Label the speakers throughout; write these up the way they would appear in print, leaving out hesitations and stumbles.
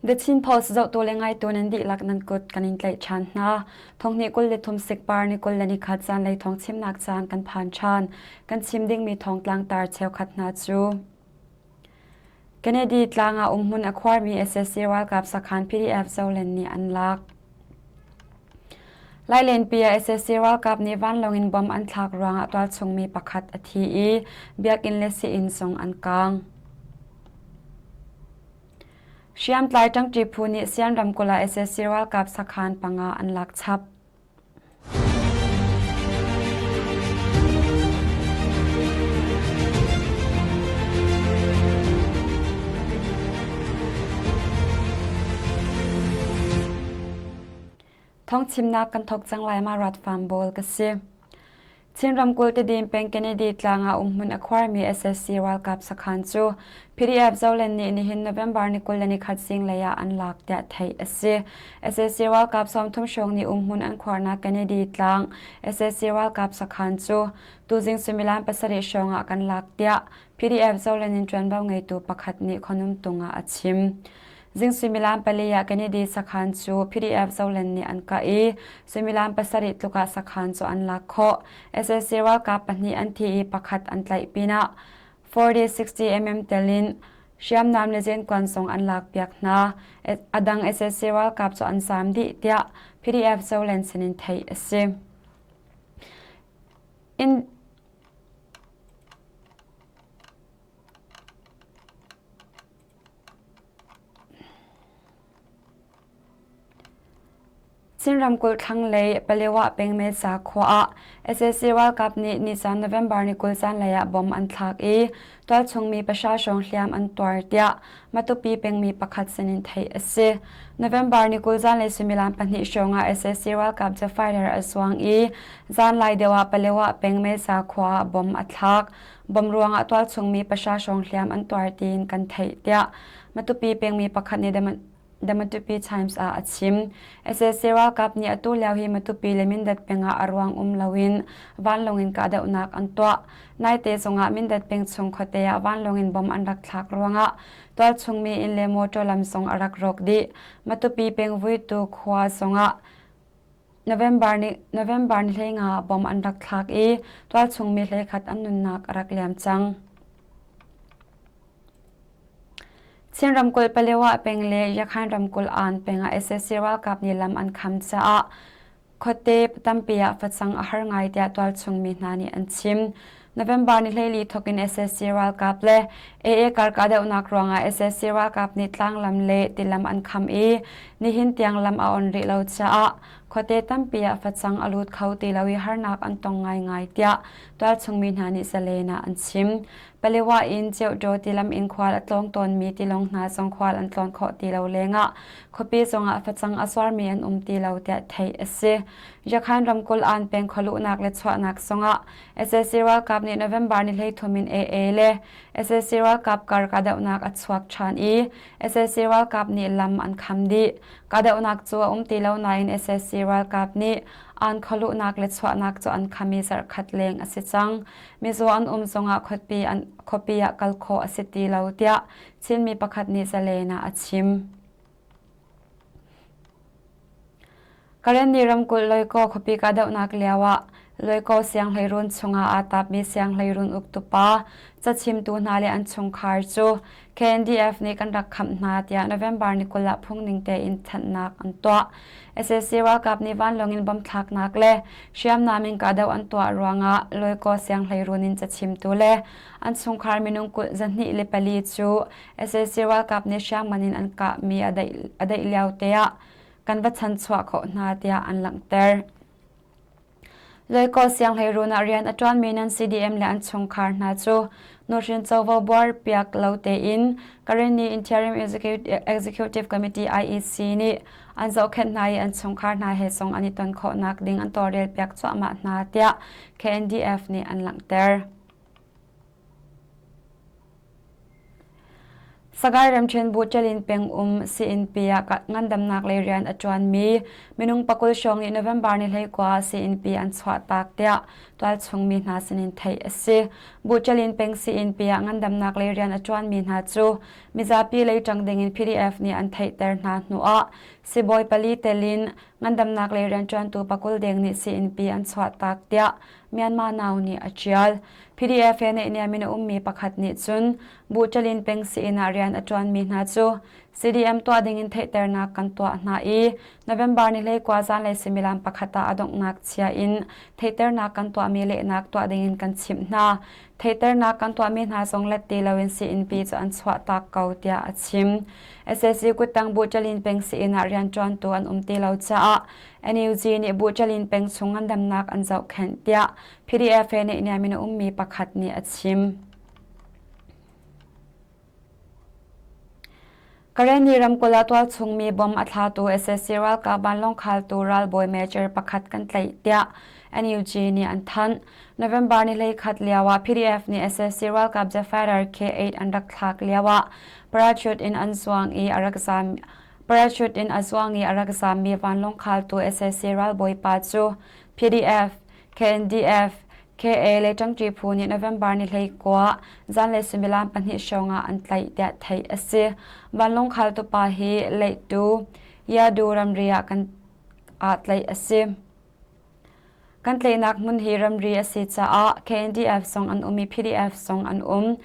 Speaker 1: The Chin Post zohtu le ngaitu nan dihlak nan kut kan in tlaih ṭhan hna. Thonghnih 23 sikpar ni 21 zanlei thawng chimnak caan kan phan ṭhan. Kan chim dingmi thawngtlang tar cheukhat hna cu Kennedy tlang ah umhmun a khuarmi sac ralkap sakhan PDF Zoland nih an lak. Lailenpi ah sac ralkap nih vanlawng in bomb an thlak ruangah tualchungmi pakhat a thi i biakinn le sii-inn zong an kaang. Hriamtlai ṭangṭi phu nih Sian ramkulh ah sac ralkap sakhan panga an lak chap. Thawngchimnak kan thawk cang lai ma rat farm bawl ka si. Chin ramkulh Tedim peng Kennedy tlang ah umhmun a khuarmi sac ralkap sakhan cu PDF Zoland nih nihin November ni 21 zinglei ah an lak tiah theih a si. sac ralkap 30 hrawng nih umhmun an khuarnak Kennedy tlang sac ralkap sakhan cu tuzing suimilam pasarih hrawng ah kan lak tiah PDF Zoland in ṭuanvo ngeitu pakhat nih Khonumtung ah a chim. Zing suimilam pali ah Kennedy sakhan cu PDF Zoland nih an kah i suimilam pasarih tluk ah sakhan cu an lak khawh. sac ralkap pahnih an thi i pakhat an tlaih pinah 40-60 mm tel in hriamnam le zenkuan zong an lakpiak hna. A dang sac ralkap cu an zaam dih tiah PDF Zoland sinin theih a si. In Chin ramkulh thlanglei Palewa peng Mesa khua ah sac ralkap nih nizan November ni 20 zanlei ah bomb an thlak i tualchung mi pahra hrawng hliam an tuar tiah Matupi pengmi pakhat sinin theih a si. November ni 20 zanlei suimilam pahnih hrawng ah sac ralkap jet fighter a zuang i zanlai deuh ah Palewa peng Mesa khua ah bomb a thlak. Bomb ruangah tualchung mi pahra hrawng hliam an tuar tiin kan theih tiah Matupi pengmi pakhat nih The Matupi Times ah a chim. sac ralkap nih atu lio hi Matupi le Mindat peng ah a ruang um loin vanlawng in kahdohnak an tuah. Naite zongah Mindat peng chung khuate ah vanlawng in bomb an rak thlak ruangah tualchung mi inn le motor lam zong a rak rawk dih. Matupi peng Vuitu khua zongah November ni November ni hleinga ah bomb an rak thlak i tualchung mi hleikhat an nunnak a rak liam cang. Chin ramkulh Palewa peng le Yakhan ramkulh Aan peng ah sac ralkap nih lam an kham caah khuate tampi ah facang a har ngai tiah tualchung mi hna nih an chim. November ni hleili thawk in sac ralkap le AA kar kahdohnak ruangah sac ralkap nih tlanglam le tilam an kham i nihin tiang lam a on rih lo caah khuate tampi ah facang a lut kho ti lo i harnak an tong ngaingai tiah tualchung mi hna nih Zalen ah an chim. Palewa in Ceuhṭaw tilam in khual a tlawng tawnmi tilawng hna zong khual an tlawn khawh ti lo lengah khuapi zongah facang a zuarmi an um ti lo tiah theih a si. Yakhan ramkulh Aan peng khualuhnak le chuahnak zongah sac ralkap nih November ni 13 in AA le sac ralkap kar kahdohnak a chuak ṭhan i sac ralkap nih lam an kham dih. Kahdohnak cu a um ti lo nain sac ralkap nih an khualuhnak le chuahnak cu an kham i zarhkhat leng a si cang. Mizaw an um zongah khuapi, an, khuapi ah kal khawh a si ti lo tiah Chinmi pakhat nih Zalen ah a chim. Karenni ramkulh Loikaw khuapi kahdohnak lio ah Loikaw sianghleiruun chungah aa tapmi sianghleiruun uktu pa, cachimtu hna le an chungkhar cu KNDF nih kan rak khamh hna tiah November ni 20 ah phungning tein thanhnak an tuah. Sac ralkap nih vanlawng in bomb thlaknak le hriamnam in kahdoh an tuah ruangah Loikaw sianghleiruun in cachimtu le an chungkhar minung kul 204 cu sac ralkap nih hriamngan in an kahmi a daih lio te ah kan va chanchuah khawh hna tiah an langhter. Loikaw sianghleiruun ah rian a ṭuanmi nan CDM le an chungkhar hna cu nuhrin covo buar piak lo tein Karenni Interim Executive Committee IEC nih an zohkhenh hna i an chungkhar hna he zong an i ton khawhnak ding an tawlrel piak cuahmah hna tiah KNDF nih an langhter. Sagaing ramṭhen Buṭalin peng um sii-innpi ah ngandamnak lei rian a ṭuanmi minung pakul hrawng nih November ni 19 ah sii-innpi an chuahtak tiah tualchung mi hna sinin theih a si. Buṭalin peng sii-innpi ah ngandamnak lei rian a ṭuanmi hna cu mizapi lei ṭang dingin PDF nih an theihter hna hnuah sibawi pali tel in ngandamnak lei rianṭuantu pakul deng nih sii-innpi an chuahtak tiah Myanmar Now nih a ṭial. PDF he naihniam in a ummi pakhat nih cun Buṭalin peng sii-inn ah rian a ṭuanmi hna cu CDM tuah dingin theihternak kan tuah hna i November ni 19 zanlei suimilam pakhat ah a donghnak chia in theihternak kan tuahmi lehnak tuah dingin kan chimh hna. Theihternak kan tuahmi hna zong let ti loin sii-innpi cu an chuahtak ko tiah a chim. SAC kuttang Buṭalin peng sii-inn ah rianṭuantu an um ti lo caah NUG nih Buṭalin peng chung ngandamnak an zohkhenh tiah PDF he naihniam in a ummi pakhat nih a chim. Karenni ramkulh ah tualchungmi bom a thlatu sac ralkap vanlawng khaltu ralbawi major pakhat kan tlaih tiah NUG nih an thanh. November ni 11 lio ah PDF nih sac ralkap jet fighter K-8 an rak thlak lio ah parachute in an zuang i a rak zaam parachute in a zuang i a rak zaammi vanlawng khaltu sac ralbawi pa cu PDF, KNDF, KA le ṭangṭi phu nih November ni 19 zanlei suimilam pahnih hrawng ah an tlaih tiah theih a si. Vanlawng khaltu pa hi Leihtu Yadu ramri ah kan ah tlaih a si. Kan tlaihnak hmun hi ramri a si caah KNDF zong an um i PDF zong an um.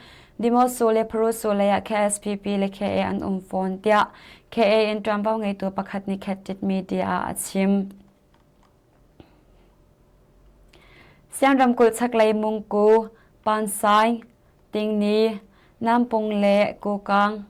Speaker 1: Dimosu le Pharusu lei ah KSPP le KA an um fawn tiah KA in ṭuanvo ngeitu pakhat nih Khettit Media ah a chim. Siang ramkulh chaklei Mungku, Pansai, Tingni, Nampung le Kukang,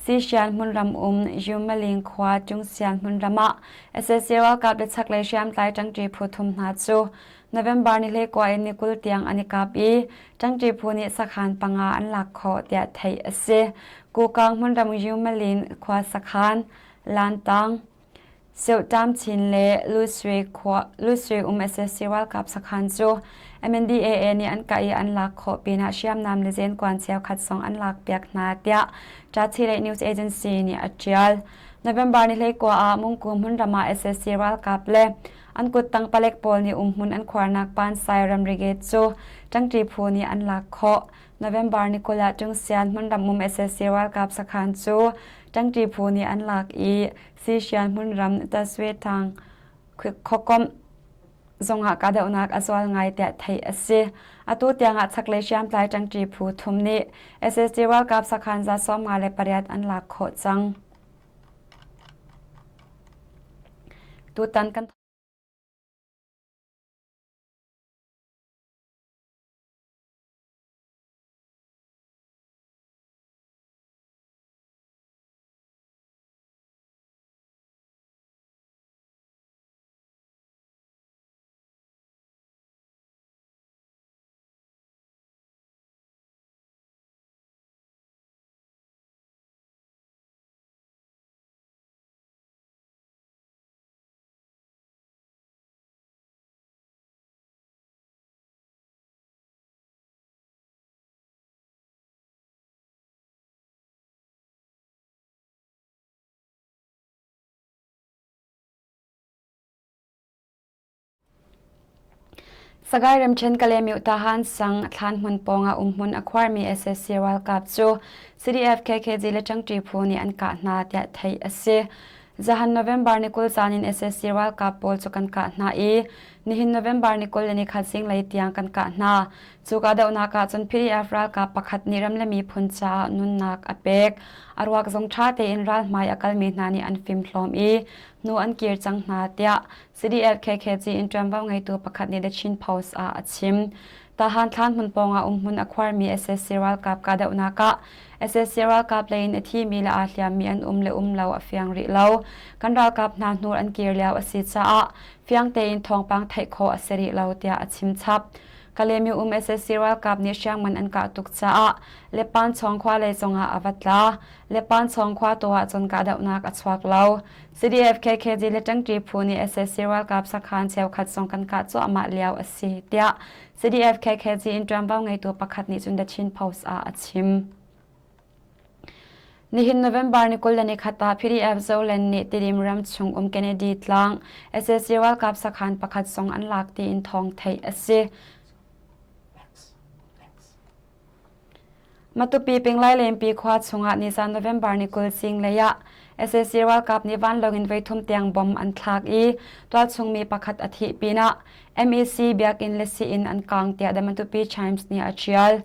Speaker 1: Sishian hmunram um Yumaling khua Tungsian hmunram ah sac ralkap le chaklei hriamtlai ṭangṭi phu thum hna cu November ni 19 in ni 20 tiang an i kap i ṭangṭi phu nih sakhan panga an lak khawh tiah theih a si. Kukang hmunram Yumalin khua sakhan, Lantang, Seuhṭam Chin le Lusui um sac ralkap sakhan cu MNDAA nih an kah i an lak khawh pinah hriamnam le zenkuan cheukhat zong an lakpiak hna tiah Ṭachileih News Agency nih a ṭial. November ni 19 ah Mungku hmunram ah sac ralkap le an kuttang palek pawl nih umhmun an khuarnak Pansai ramri gate cu ṭangṭi phu nih an lak khawh. November ni 20 ah Tungsian hmunram um sac ralkap sakhan cu ṭangṭi phu nih an lak i Sisian hmunram Taswetang khuakomh zongah kahdohnak a zual ngai tiah theih a si. Atu tiangah chaklei hriamtlai ṭangṭi phu thum nih sac ralkap sakhan 58 an lak khawh cang. Tutan kan Sagaing ramṭhen Kalaymyo Tahan sang thlanhmun pawngah umhmun a khuarmi sac ralkap cu CDF KKG le ṭangṭi phu nih an kah hna tiah theih a si. Zahan November ni 20 zan in sac ralkap pawl cu kan kah hna i nihin November ni 21 zinglei tiang kan kah hna. Cu kahdohnak ah cun PDF ralkap pakhat nih ram le miphun caah nunnak a pek. A ruak zong ṭha tein ralhmai a kalmi hna nih an fimhlawm i hnu an kir cang hna tiah CDF KKG in ṭuanvo ngeitu pakhat nih The Chin Post ah a chim. Tahan thlan hmun pawngah umhmun a khuarmi sac ralkap kahdohnak ah sac ralkap lei in a thimi le aa hliammi an um le um lo a fiang rih lo. Kan ralkap hna hnur an kir lio a si caah fiang tein thawngpang theih khawh a si rih lo tiah a chim chap. Kalaymyo um sac ralkap nih hriangman an kah tuk caah Lepan chawng khua lei zongah a va tla. Lepan chawng khua tu ahcun kahdohnak a chuak lo. CDF KKG le ṭangṭi phu nih sac ralkap sakhan cheukhat zong kan kah cuahmah lio a si tiah CDF KKG in ṭuanvo ngeitu pakhat nih cun The Chin Post ah a chim. Nihin November ni 21 ah PDF Zoland nih Tidim ram chung um Kennedy tlang sac ralkap sakhan pakhat zong an lak tiin thawng theih a si. Matupi Pinglailenpi khua chungah nizan November ni 20 zinglei ah sac ralkap nih vanlawng in voithum tiang bomb an thlak i tualchung mi pakhat a thih pinah MEC biakinn le sii-inn an kaang tiah The Matupi Times nih a ṭial.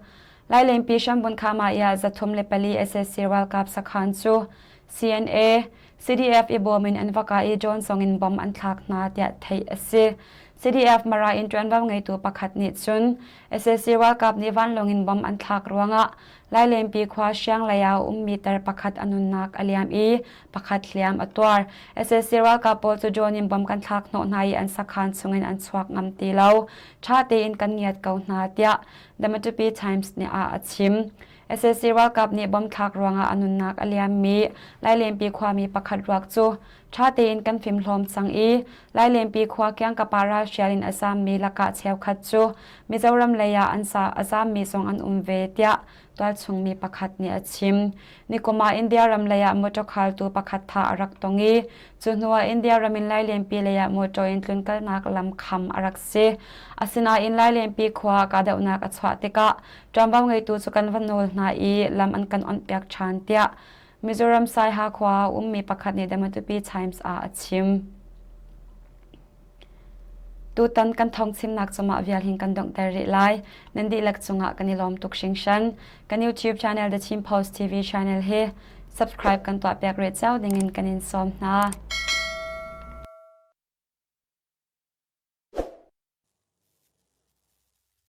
Speaker 1: Lailenpi hrambun Khama i ah 304 sac ralkap sakhan cu CNA, CDF i bawm in an va kah i drone zong in bomb an thlak hna tiah theih a si. CDF Mara in ṭuanvo ngeitu pakhat nih cun sac ralkap nih vanlawng in bomb an thlak ruangah Lailenpi khua Hrianglei ah a ummi tar pakhat a nunnak a liam i pakhat hliam a tuar. Sac ralkap pawl cu drone in bomb kan thlak hnawh hna i an sakhan chungin an chuak ngam ti lo. Ṭha tein kan ngiat ko hna tiah The Matupi Times nih ah a chim. Sac ralkap nih bomb thlak ruangah a nunnak a liammi Lailenpi khuami pakhat ruak cu ṭha tein kan fimhlawm cang i Lailenpi khua kiangkap ah ralhrial in a zaammi lakah cheukhat cu Mizoram lei ah an sa a zaammi zong an um ve tiah tualchung mi pakhat nih a chim. Nikum ah India ram lei ah motor khaltu pakhat thah a rak tong i cu hnu ah India ram in Lailenpi lei ah motor in tlunkalnak lam kham a rak si. Asinain Lailenpi khua ah kahdohnak a chuah tikah ṭuanvo ngeitu cu kan va nawl hna i lam an kan onhpiak ṭhan tiah Mizoram Saiha khua ah ummi pakhat nih The Matupi Times ah a chim. Tutan kan thawngchimnak cungah vial hin kan donghter rih lai. Nan dihlak cungah kan i lawm tuk hringhran. Kan YouTube channel The Chin Post TV channel hi subscribe kan tuahpiak rih cio dingin kan in sawm hna.